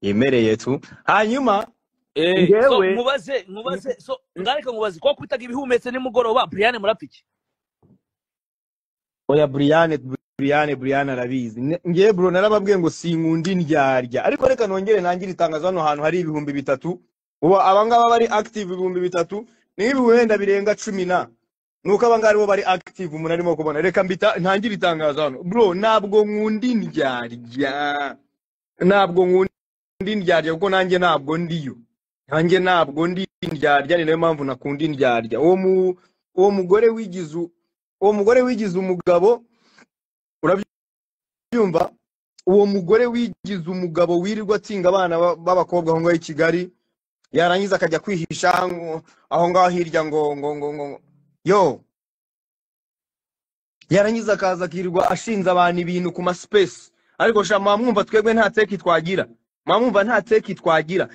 Yemereye tu. Hanyuma So ngewe nkubaze so ngareka nkubaze ko kwitaga ibihumetse nimugoroba, Brian murapiki? Oya, Brian arabizi. Ngewe bro, narababwiye ngo sinkunda indyarya, ariko reka nongere ntangire itangazo hano hantu hari 3000. Ubu abangaba bari active 3000, ni nk'ibihumbi wenda birenga cumi na nuko abangaba aribo bari active umuntu arimo kubona. Reka mbita ntangire itangazo hano bro, ntabwo nkunda indyarya, ntabwo nkunda indyarya, kuko nanjye ntabwo ndiyo, nanjye ntabwo ndi indyarya, ni nayo mpamvu nakunda indyarya. Uwo mugore wigize umugabo, urabyumva, uwo mugore wigize umugabo wirirwa atsinga abana b'abakobwa aho ngaho i Kigali, yarangiza akajya kwihisha aho ngaho hirya ngo yo, yarangiza akaza akirirwa ashinze abantu ibintu ku ma space. Ariko sha, mwamwumva twebwe nta teki twagira, mwamwumva nta teki twagira.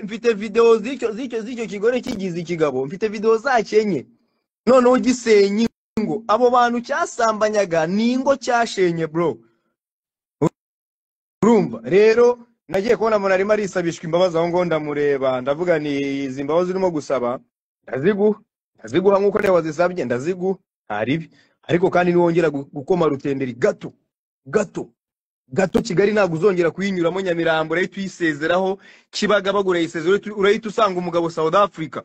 Mfite video z'icyo kigore kigize ikigabo, mfite video zacyo enye, noneho gisenya ingo. Abo bantu cyasambanyaga ni ingo cyashenye bro. Urumva rero, nagiye kubona umuntu arimo arisabishwa imbabazi aho ngo ndamureba, ndavuga ni izi mbabazi urimo gusaba ndaziguha, ndaziguha nk'uko nawe wazisabye, ndaziguha, nta ribi. Ariko kandi niwongera gukoma rutenderi gato gato gato, Kigali ntabwo uzongera kuyinyuramo. Nyamirambo urahita uyisezeraho, Kibagabaga urayisezera, urahita usanga umugabo South Africa.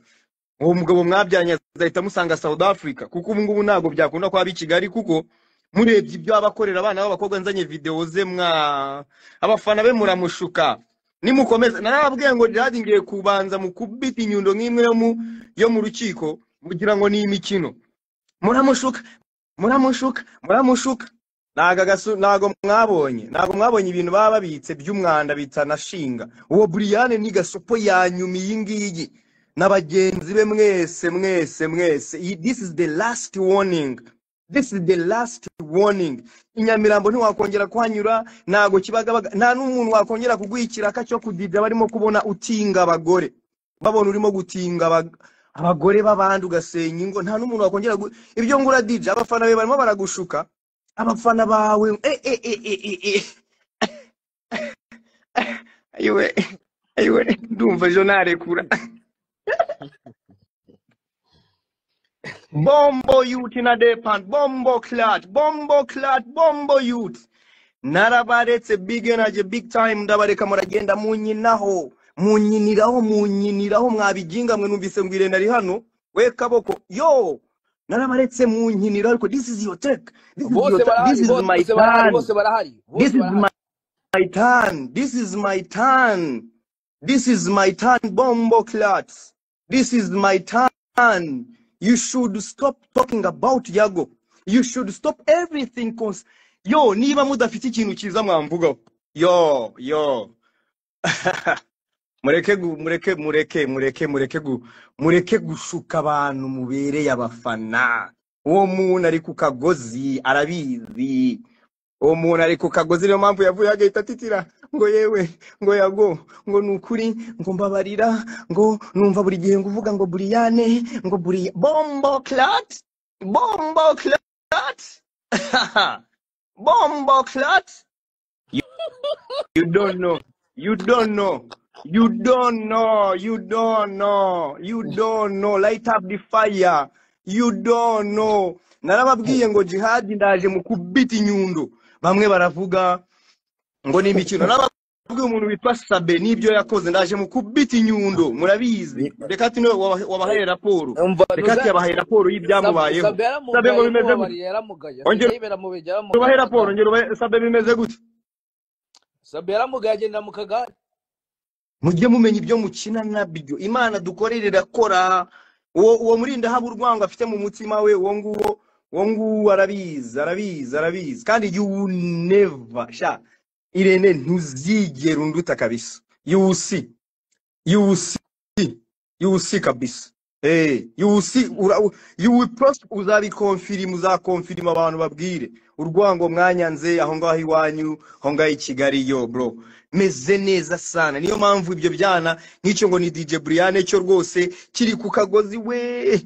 Uwo mugabo mwabyanye azahita amusanga South Africa, kuko ubu ngubu ntabwo byakunda ko aba i Kigali, kuko murebye ibyo aba akorera abana b'abakobwa, nzanye video ze, mwa abafana be muramushuka nimukomeza. Narababwiye ngo Jihad ngiye kubanza mukubita inyundo nk'imwe yo mu rukiko, mugira ngo ni imikino. Muramushuka, muramushuka, muramushuka. Ntago mwabonye ibintu baba babitse by'umwanda bitanashinga. Uwo Brian ni gasopo ya nyuma iyi ngiyi na bagenzi be mwese mwese mwese. This is the last warning, this is the last warning. Inyamirambo ntiwakongera kuhanyura, ntago Kibagabaga, nta n'umuntu wakongera kuguha ikiraka cyo kudija barimo kubona utinga abagore, babona urimo gutinga abagore b'abandi ugasenya ingo. Nta n'umuntu wakongera ibyo ngura dija. Abafana be barimo baragushuka, abafana bawe. Eh eh eh eh eh eh, ayiwe ayiwe, ndumva ejo narekura. Bombo youth in a depan, bombo clat, bombo clat, bombo youth. Narabaretse, big energy, big time. Ndabareka muragenda munyinaho, munyiniraho, munyiniraho, mwabiginga mwe. Numvise ngo Irene ari hano, we kaboko yo, narabaretse munkinira, ariko this is your take, this is Bose your barahari. This is my Bose barahari. turn. Bose barahari. This Bose is barahari. my turn, this is my turn, this is my turn. Bombo clats, this is my turn. You should stop talking about Yago, you should stop everything, 'cause yo, niba mudafite ikintu cyiza mwamvugaho, yo yo, mureke mureke mureke mureke mureke gushuka abantu mubereye abafana. Uwo muntu ari ku kagozi, arabizi. Uwo muntu ari ku kagozi, niyo mpamvu yavuye agahita atitira ngo yewe, ngo Yago, ngo ni ukuri, ngo mbabarira, ngo numva buri gihe ngo uvuga ngo Buriyane, ngo buriya bombo clat, bombo clat, bombo clat. You don't know, you don't know, you don't know, you don't know, you don't know. Light up the fire. You don't know. Narababwiye ngo Jihad ndaje mu kubita inyundo, bamwe baravuga ngo ni imikino. Narababwiye umuntu witwa Sabe n'ibyo yakoze, ndaje mu kubita inyundo, murabizi. Reka ati niwe wabahaye raporo. Umva. Reka ati yabahaye raporo y'ibyamubayeho. Sabe. Sabe ngo yaramugaye. Bimeze gute? Mubabariye, yaramugaye. Ongera Asigaye yibera mu bijya, yaramugaye. ubahe raporo, ongera ubahe. Sabe, bimeze gute? Sabe yaramugaye, agendera mu kagare. Mujye mumenya ibyo mukina nabyo. Imana dukorera irakora. Uwo murinda haba urwango afite mu mutima we, uwo nguwo, uwo nguwo arabizi, arabizi, arabizi. Kandi you will never, sha Irene, ntuzigera unduta kabisa. You will see, you will see, you will see kabisa. You will see, you will prosper, uzabikonfirima, uzakonfirima abantu babwire urwango mwanyanze aho ngaho iwanyu, aho ngaho i Kigali. Yo bro, meze neza sana. Niyo mpamvu ibyo byana nk'icyo ngo ni DJ Brian cyo rwose kiri ku kagozi we,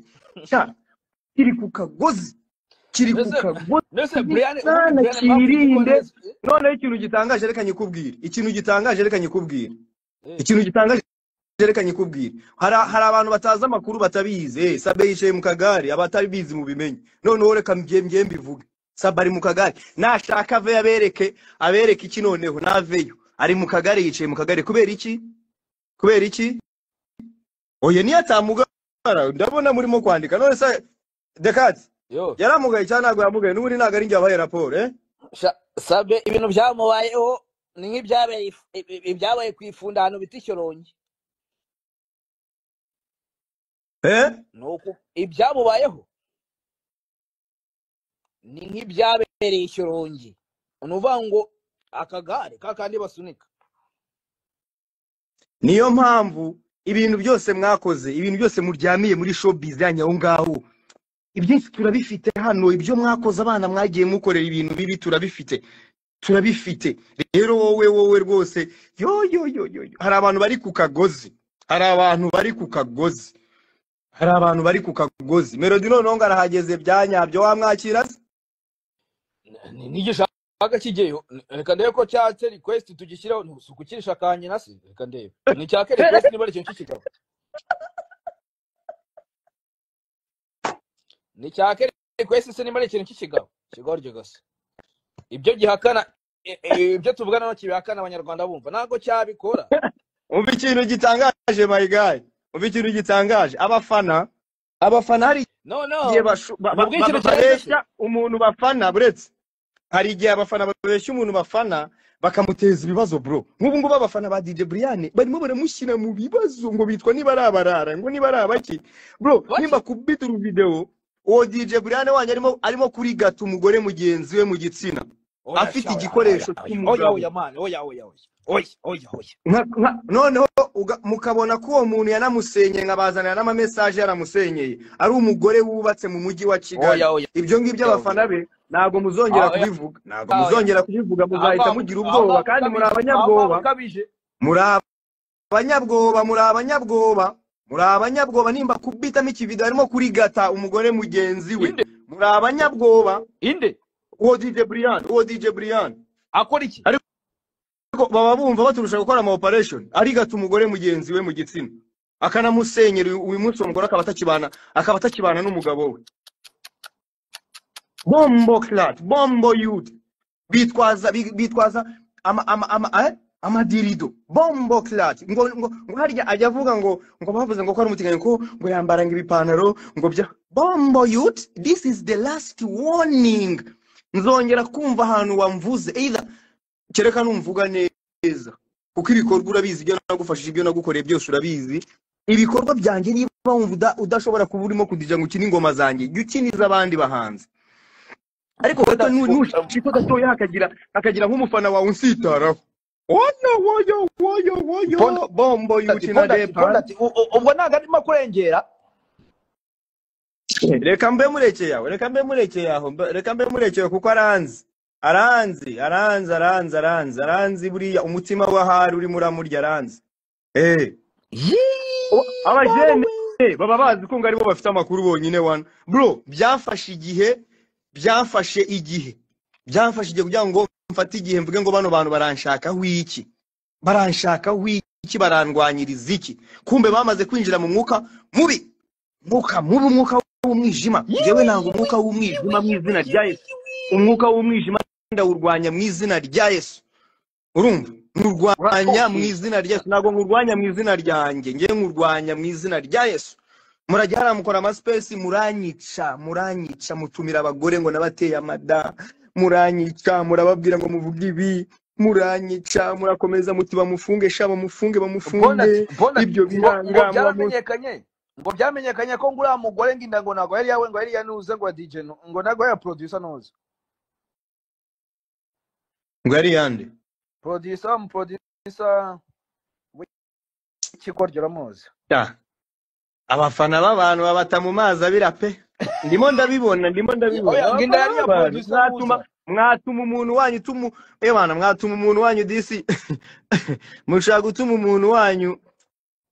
sha kiri ku kagozi, kiri ku Mbese kagozi mbese Brian ubundi sana. Brian mpamvu uzi ko Kirinde. neza. Noneho ikintu gitangaje, reka nyikubwire ikintu gitangaje, reka nyikubwire. Ikintu gitangaje reka nyikubwire, hari abantu batazi amakuru batabizi. Sabe yicaye mu kagare, abatabizi mubimenye. Noneho reka mbye mbivuge, Sabe ari mu kagare, nashaka ave abereke iki noneho naveyo. Ari mu kagare, yicaye mu kagare kubera iki? Kubera iki? Oye niyo atamugara, ndabona murimo kwandika. None se Dekati Yo. yaramugaye cyangwa ntabwo yamugaye? N'ubundi ntabwo ari njye wabaye raporo. Sabe ibintu byamubayeho ni nk'ibyabaye ibyabaye ku ifunda ahantu bita Ishyorongi. Nuko ibyamubayeho ni nk'ibyabereye Ishyorongi. Ni uvuga ngo akagare kakandi basunika. Niyo mpamvu ibintu byose mwakoze, ibintu byose muryamiye muri showbiz yanyu aho ngaho, ibyinshi turabifite hano. Ibyo mwakoze abana mwagiye mukorera ibintu bibi turabifite, turabifite. Rero wowe rwose yo yo yo yo, hari abantu bari ku kagozi, hari abantu bari ku kagozi, hari abantu bari ku kagozi. Melody noneho ngo arahageze byanyabyo, wamwakira se? Nigishaka kigeyo, reka ndebe ko cyatse request tugishyiraho, ntusukukirisha kanye na se, reka ndebe ni cyake request niba ari ikintu cy'ikigabo. Ni cyake request se niba ari ikintu cy'ikigabo, kigoryo gose. Ibyo gihakana, ibyo tuvugana no kibihakana abanyarwanda bumva ntago cyabikora. Umva ikintu gitangaje my guy, umva ikintu gitangaje. Abafana hari igihe babeshya umuntu bafana, buretse hari igihe abafana babeshya umuntu bafana bakamuteza ibibazo bro. Nk'ubu ngubu abafana ba DJ Brian barimo baramushyira mu bibazo ngo bitwa niba ari abarara, ngo niba ari abaki bro. Nimba kubita video uwo DJ Brian wanyu arimo kurigata umugore mugenzi we mu gitsina, afite igikoresho cy'umugabo. Noneho mukabona ko uwo muntu yanamusenyeye, nkabazanira n'ama message yaramusenyeye, ari umugore wubatse mu mujyi wa Kigali. Ibyo ngibyo abafana be ntabwo muzongera kubivuga, ntabwo muzongera kubivuga, muzahita mugira ubwoba. Kandi muri abanyabwoba, muri abanyabwoba, muri abanyabwoba, muri abanyabwoba. Nimba kubitamo ikivido arimo kurigata umugore mugenzi we, muri abanyabwoba. Inde uwo DJ Brian, uwo DJ Brian akora iki? Ariko baba bumva baturusha gukora ama operation, arigata umugore mugenzi we mu gitsina akanamusenyera. Uyu munsi umugore akaba atakibana n'umugabo we. Bombo clat, bombo youth, bitwaza ama amadirido, bombo clat. Ngo harya ajya avuga ngo bavuze ngo ko ari umutinganyi, ko ngo yambara ngo ibipantaro ngo bya bombo youth. This is the last warning. Nzongera kumva ahantu wamvuze, either kereka numvuga neza, kuko ibikorwa urabizi, ibyo nagufashije, ibyo nagukoreye byose urabizi. Ibikorwa byanjye niba wumva udashobora kuba urimo kudija ngo ukine ingoma zanjye, jya ukiniza abandi bahanzi. Ariko gato nushiko gatoya hakagira nk'umufana wawe unsitaraho, woyo woyo woyo woyo bombo yuti na depa. Ubwo ntago arimo kurengera. Reka mbe murekeye aho, reka mbe murekeye aho, reka mbe murekeye, kuko aranzi aranzi aranzi aranzi aranzi aranzi. Buriya umutima w'ahari urimo uramurya aranzi. Abajene baba bazi ko ngo aribo bafite amakuru bonyine wana bro. Byafashe igihe, byafashe igihe, byafashe igihe kugira ngo mfate igihe mvuge ngo bano bantu baranshakaho iki, baranshakaho iki, barandwanyiriza iki. Kumbe bamaze kwinjira mu mwuka mubi, mwuka mubi, umwuka w'umwijima. Njyewe nanga umwuka w'umwijima mu izina rya Yesu. Umwuka w'umwijima ndawurwanya mu izina rya Yesu. Urumva? Nkurwanya mu izina rya Yesu, ntabwo nkurwanya mu izina ryanjye, njyewe nkurwanya mu izina rya Yesu. Murajya hariya mukora ama space, muranyica, muranyica, mutumira abagore ngo nabateye amada, muranyica, murababwira ngo muvuge ibi, muranyica, murakomeza muti bamufunge sha, bamufunge, bamufunge. Ibyo biranga. Byaramenyekanye, ngo byamenyekanye ko nguriya mugore nginda ngo ntago yari yawe, ngo yari yanuze, ngo DJ ngo ntago yari producer nuze, ngo yari yande producer, mu producer w'ikigo ramuzi. Abafana b'abantu babata mu mazi abira pe. Ndimo ndabibona, ndimo ndabibona. Mwatuma umuntu wanyu tumu ebana, mwatuma umuntu wanyu disi mushaka gutuma umuntu wanyu,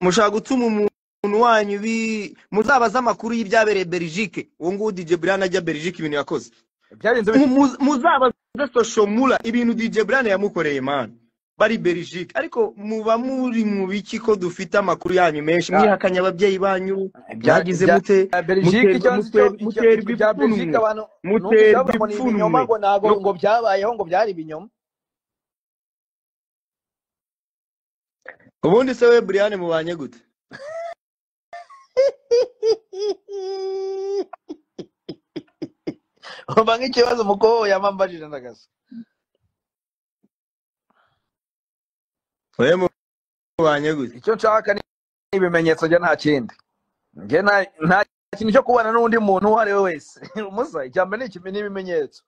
mushaka gutuma umuntu wanyu bi muzabaza amakuru y'ibyabereye Belgique. Uwo nguwo DJ Brian ajya Belgique ibintu yakoze. Muzabaza social mula ibintu DJ Brian yamukoreye man. bari Belgique, ariko muba muri mu biki ko dufite amakuru yanyu menshi, mwihakanye ababyeyi banyu, mwagize mute, Belgique icyo nzi cyo muterwa ibya Belgique ipfunwe, abantu numvise muterwa bavuga ngo ni ibinyoma ipfunwe. ngo ntago No, ngo byabayeho ngo byari ibinyoma. ubundi se we Brian mubanye gute? Umva nk'ikibazo umukobwa yamambajije ndagasa. Wewe mubanye gute? Icyo nshaka ni ibimenyetso njye nta kindi. Njye nta kintu cyo kubana n'undi muntu uwo ari we wese. Umusa icya mbere ni ibimenyetso.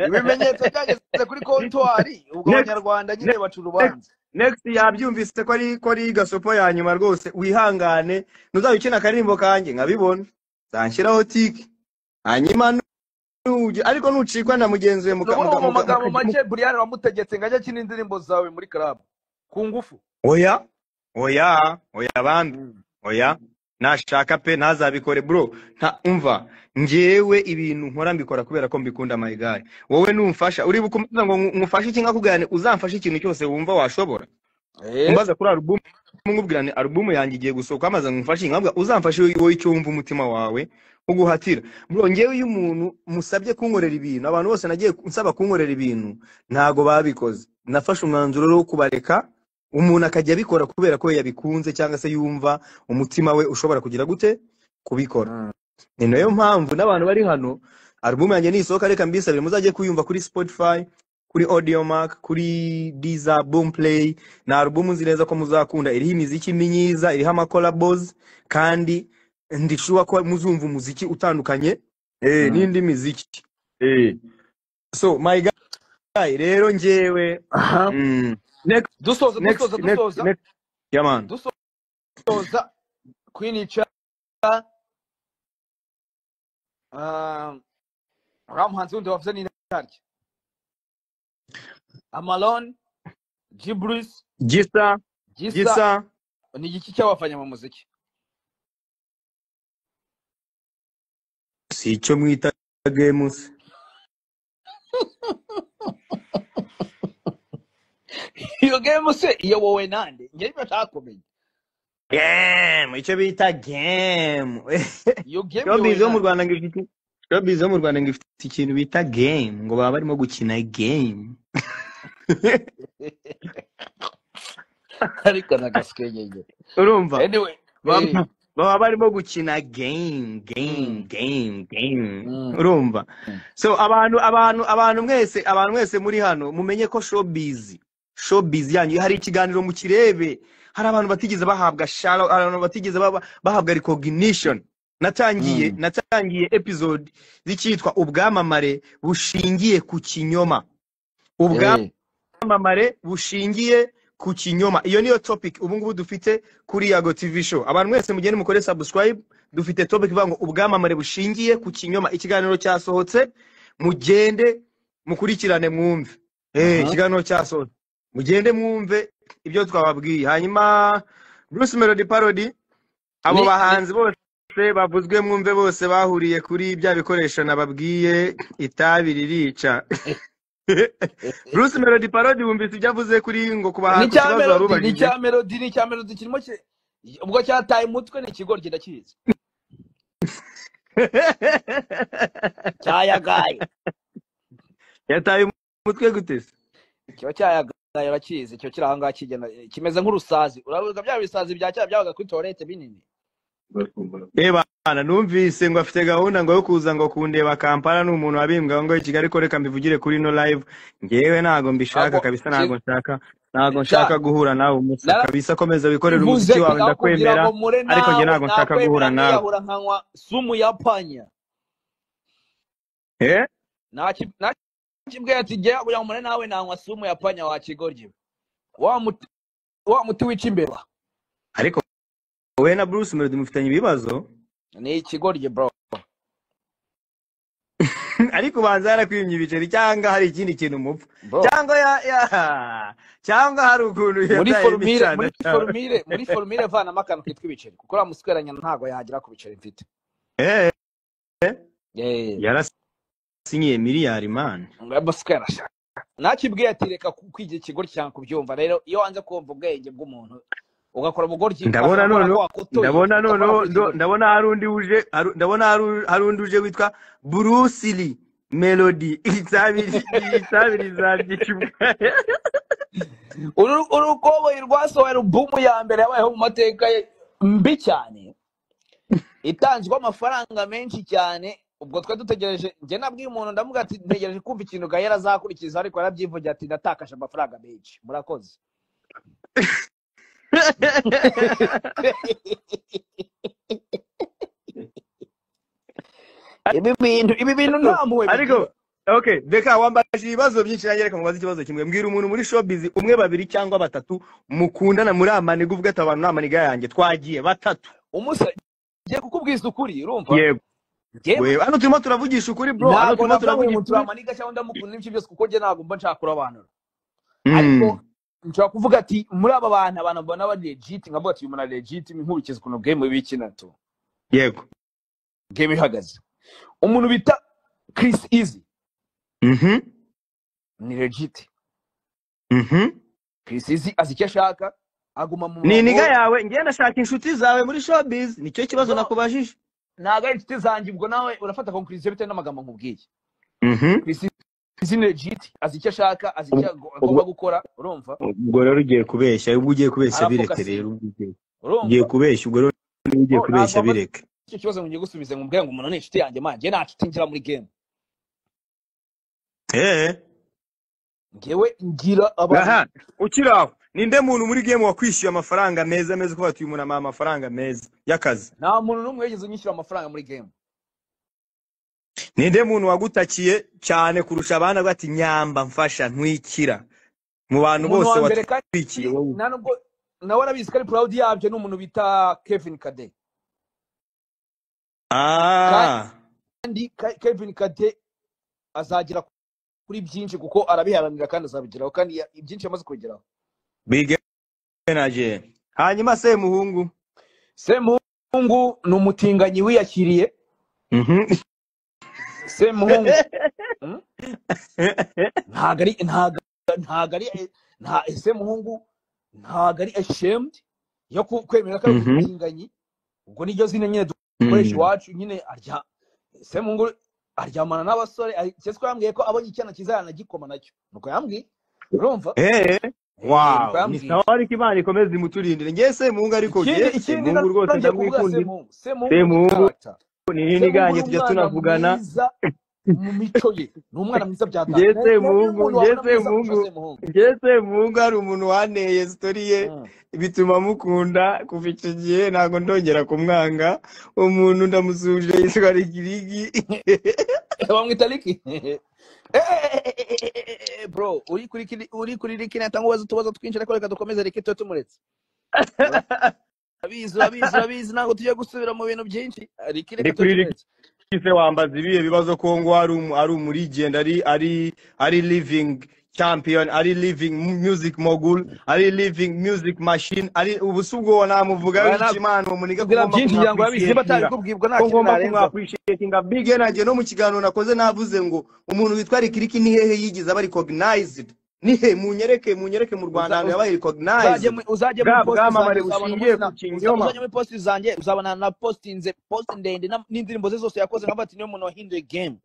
Ibimenyetso byageze kuri kontwari ubwo Next, abanyarwanda nyine baca urubanza. next yabyumvise ko ari gasopo ya nyuma rwose, wihangane ntuzaba ukina akaririmbo kanjye nkabibona, nzanshyiraho tiki hanyuma ariko nucikwa na mugenzi we Ni ukuvuga mu magambo make Brian wamutegetse ngo ajye akina indirimbo zawe muri club ku ngufu. Oya oya oya bambi, oya nashaka pe ntazabikore bro. Nta umva njyewe ibintu nkora mbikora kubera ko mbikunda my guy. Wowe numfasha uribuka umbaza ngo ngufashe iki, nkakubwira uzamfashe ikintu cyose wumva washobora. Umbaza kuri album nkubwira ni album yanjye igiye gusohoka, amaze ngufashe nkabwa uzamfashe wowe icyo wumva umutima wawe uguhatira. Bro njyewe iyo umuntu musabye kunkorera ibintu, abantu bose nagiye nsaba kunkorera ibintu ntago babikoze. Nafashe umwanzuro wo kubareka, umuntu akajya abikora kubera ko yabikunze cyangwa se yumva umutima we ushobora kugira gute kubikora. Ni nayo mpamvu n'abantu bari hano album yanjye nisohoka reka mbisabire muzajye kuyumva kuri Spotify, kuri Audiomack, kuri Deezer, Boomplay. Na album nzi neza ko muzakunda, iriho imiziki myiza, iriho ama collabos, kandi ndi sure ko muzumva umuziki utandukanye n'indi miziki. So my guy rero njyewe next Dusoza next dusoza next dusoza next yeah man. Dusoza Queen Cha uriya muhanzi wundi wavuze ni ntarya Amalon G Bruce Gisa Gisa Gisa ni igiki cyabafanya mu muziki? Si icyo mwita games. Iyo game se iyobowe nande? Njye nibyo ntakumenya. Game, icyo bita game. Iyo game iyobowe Showbiz yo mu nande? Rwanda ngo ifite, showbiz yo mu Rwanda ngo ifite ikintu bita game, ngo baba barimo gukina game. Ariko nagasekenyege. Urumva? Anyway, Baba barimo gukina game game game game. Urumva? So abantu mwese muri hano mumenye ko showbiz yanyu hari ikiganiro mu kirebe, hari abantu batigeze bahabwa shout out, abantu batigeze bahabwa recognition. Natangiye episode z'icyitwa ubwamamare bushingiye ku kinyoma. Ubwamamare bushingiye ku kinyoma. Iyo niyo topic ubu ngubu dufite kuri Yago TV show. Abantu mwese mugende mukore subscribe, dufite topic ivuga ngo ubwamamare bushingiye ku kinyoma. Ikiganiro cyasohotse, mugende mukurikirane mwumve. Ikiganiro cyasohotse, mugende mwumve ibyo twababwiye. Hanyuma Bruce Melody Parody, abo bahanzi bose bavuzwe mwumve bose bahuriye kuri bya bikoresho nababwiye, itabi ririca. Bruce Melody Parody wumvise ibyo avuze kuri ngo kubaha Ni cya kibazo Melody, ni warubajije. cya Melody, ni cya Melody kirimo ubwo cyataye umutwe ni ikigoryi ndakizi. Cyayagaye. Yataye umutwe gute se? Kiba cyayagaye urakizi, cyo kiri aho ngaho kigenda kimeze nk'urusazi. Uravuga bya bisazi bya cya byabaga kuri toilette binini. Bana numvise ngo afite gahunda ngo yo kuza ngo kundeba Kampala, ni umuntu wabimbwa ngo i Kigali, ko reka mbivugire kuri no live. Ngewe ntago mbishaka kabisa, ntago nshaka guhura nawe umusa kabisa. Komeza wikorere umuziki wawe, ndakwemera, ariko nge ntago nshaka guhura nawe. Nakwemera nkanywa sumu ya panya. Nakibwiye ati jya kugira ngo mure nawe nanywa sumu ya panya wa kigoryi. Wa muti wica imbeba. Ariko wowe na Bruce Melody mufitanye ibibazo? Ni ikigoryi bro. Ariko ubanza yarakwimye ibiceri cyangwa hari ikindi kintu mupfa, cyangwa cyangwa hari ukuntu muri formule, muri formule vanamo akantu kitwa ibiceri, kuko uriya musweranya ntago yagera ku biceri mfite. Yarasinyiye miliyari man. Musweranya Nakibwiye ati reka kwigira ikigoryi cyane kubyumva. Rero iyo wanze kumva ubwenge bw'umuntu ugakora ubugoryi, Ndabona ukabona ko noneho, wakotoye, ndabona ukabona noneho ko ikigoryi. Ndabona hari undi uje, ndabona hari undi uje witwa Bruce Lee Melody. Itabi itabi rizabyica ubwayo. Urukoboyi rwasohoye alubumu ya mbere yabayeho mu mateka ye mbi cyane, itanzwe amafaranga menshi cyane. Ubwo twari dutegereje, njye nabwiye umuntu ndamuga ati ntegereje kumva ikintu Gahera azakurikiza, ariko yarabyivugiye ati natakaje amafaranga menshi, murakoze. Ibi bintu nta mpuhwe Ariko bigira. okay, reka wambaje ibibazo byinshi, nanjye reka mubaze ikibazo kimwe. Mbwira umuntu muri showbiz umwe, babiri cyangwa batatu mukundana muri amaniga, uvuga ati abantu ni amaniga yanjye, twagiye batatu. Umusa ngiye kukubwiza ukuri, urumva? Yego. Njye Wewe hano turimo turavugisha ukuri bro, hano ntabwo turimo navuga ngo uyu turavugisha muntu ukuri. turamaniga cyangwa ndamukunda n'ibyo byose, kuko njye ntabwo mba nshaka kurobanura. Ariko nshobora kuvuga ati muri aba bantu, abantu mbona bari legit, nkavuga ati uyu muntu ari legit, nkurikiza ukuntu game bikina tu. Yego. Game ihagaze. Umuntu bita Chris Easy ni legit. Chris Easy azi icyo ashaka, aguma mu Ni murongo iniga we. yawe, ngiye ndashaka inshuti zawe muri showbiz, nicyo kibazo No, nakubajije. ntabwo ari inshuti zanjye, ubwo nawe urafata conclusion bitewe n'amagambo nkubwiye. Chris Easy ni legit, azi icyo ashaka, azi icyo agomba Ubwo gukora, urumva? Ubwo rero ugiye kubeshya, ubwo ugiye kubeshya bireke Arafokasinga, rero, ubwo ugiye urumva? kubeshya, ubwo rero ugiye No, ntabwo kubeshya wambaza bireke. icyo kibazo ngo ngiye gusubiza ngo mbwire ngo umuntu ni inshuti yanjye, man, njye nta nshuti ngira muri game. Njyewe ngira abantu. Aha, ukiri aho, ninde muntu muri game wakwishyuye amafaranga meza meza ko batuye umuntu amafaranga meza y'akazi? Nta muntu n'umwe wigeze unyishyura amafaranga muri game. Ninde muntu wagutakiye cyane kurusha abandi avuga ati nyamba mfasha ntwikira mu bantu Umuntu bose wa mbere kandi watwikiye wowe? nta nubwo nawe arabizi ko ari proud yabyo, ni umuntu bita Kevin Kade. Kandi Kevin Kade azagera kuri byinshi kuko arabiharanira kandi azabigeraho, kandi ibyinshi yamaze kubigeraho. Big energy. Hanyuma Semuhungu. Semuhungu ni umutinganyi wiyakiriye. Semuhungu ntago ari ntago ari nta Semuhungu ntago ari ashamed yo kwemera ko ari umutinganyi. Ubwo niryo zina nyine dukoresha iwacu nyine. Arya Semuhungu aryamana n'abasore, cyese ko yambwiye ko abonye icyana cyiza yanagikoma nacyo, nuko yambwiye, urumva? Nuko Wow, ni yambwiye. sawa, ariko Imana ikomeze imuturindire. Ngewe Semuhungu ariko Ikindi ngewe ikindi Semuhungu rwose nongeye kuvuga ndamwikundira. Semuhungu, Semuhungu ni Semuhungu character. ni nini Semuhungu gange ni tujya umwana tunavugana. mwiza mu mico ye, ni umwana mwiza bya data. Ngewe Niwe Semuhungu, muntu ngewe wabona mwiza kurusha Semuhungu, Semuhungu. ngewe Semuhungu hari umuntu waneye story ye bituma mukunda kuva icyo gihe, ntabwo ndongera kumwanga. Umuntu ndamusuje yitwa Rigirigi. Bamwita Ricky. Bro, uri kuri Ricky natanga ubaza utubazo twinshi, ariko reka dukomeze Ricky tube tumuretse. Urabizi, urabizi, urabizi, ntabwo tugiye gusubira mu bintu byinshi. Ricky Ndi reka tube kuri Ricky tumuretse. se wambaza ibihe bibazo ko ngo ari umurigend, ari living champion, ari living music mogul, ari living music machine, ari ubu si ubwo namuvuga Oya, w'iki Imana uwo muniga ko nakubwira ngomba byinshi ngira ngo urabizi, niba kumwappreciatinga, atabikubwirwa nta ko kintu ngomba narenzaho. kumwappreciatinga. Big energy no mu kiganiro nakoze navuze ngo umuntu witwa Rikiriki ni hehe yigize aba recognized? Ni he? Munyereke, munyereke mu Rwanda ahantu yabaye recognized. Uzajye muri Bwa posti zanjye bwamamare uzabona bushingiye umunsi ku kinyoma. uzajye muri posti zanjye uzabona na postinze post ndende n'indirimbo ze zose yakoze, nkavuga ati niwe muntu wahinduye game.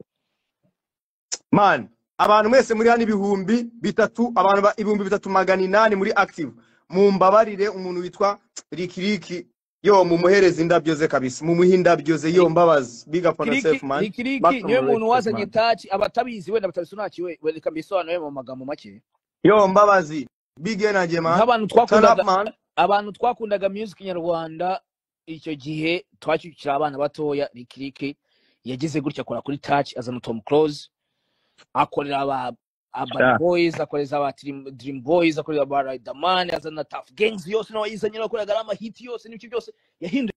Man, abantu mwese muri hano 3000, abantu 3800 muri active, mumbabarire umuntu witwa Rikiriki yo mumuhereze indabyo ze kabisa, mumuhe indabyo ze yo mbabazi. Big up on yourself Rikiriki man, Rikiriki maximum niwe muntu respect wazanye man. taci, abatabizi wenda batabisobanukiwe, reka mbisobanure mu magambo make. Yo mbabazi, big energy man, Nk'abantu turn up twakundaga, man. abantu twakundaga music nyarwanda icyo gihe twakikira abana batoya, Rikiriki yagize gutya akora kuri touch, azana Tom Close, akorera aba Urban Boys, akoreza aba Dream Boys, akorera aba Riderman, azana Tough Gangs yose nawe yizanye, akorera ama hit yose n'ibyo byose yahinduye